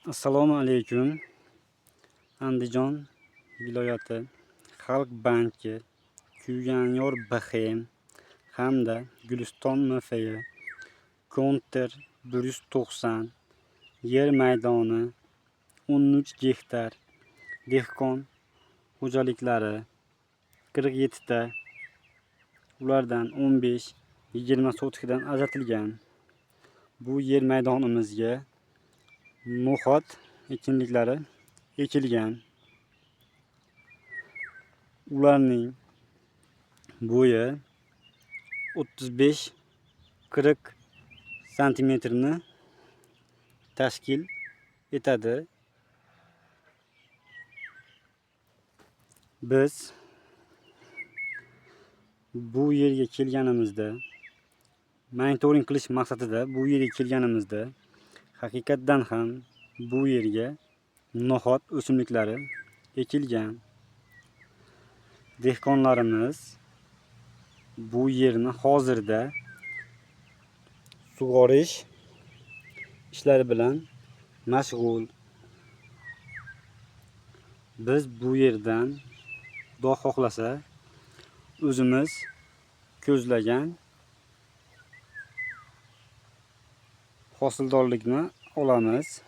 Assalomu alaykum. Andijon viloyati Xalq banki Kuyganyor BXM hamda Guliston MFY Konter 190 yer maydoni 13 gektar dehqon xo'jaliklari 47 ta, ulardan 15-20 sotixdan ajratilgan. Bu yer maydonimizga no'xat ekinliklari ekilgan. Ularning bo'yi 35-40 santimetrni tashkil etadi. Biz bu yerga kelganimizda, monitoring qilish maqsadida bu yerga kelganimizda haqiqatdan ham bu yerga no'xat o'simliklari ekilgan. Dehqonlarimiz bu yerni hozirda sug'orish ishlari bilan mashg'ul. Biz bu yerdan Xudo xohlasa o'zimiz ko'zlagan hosildorlikni olamiz.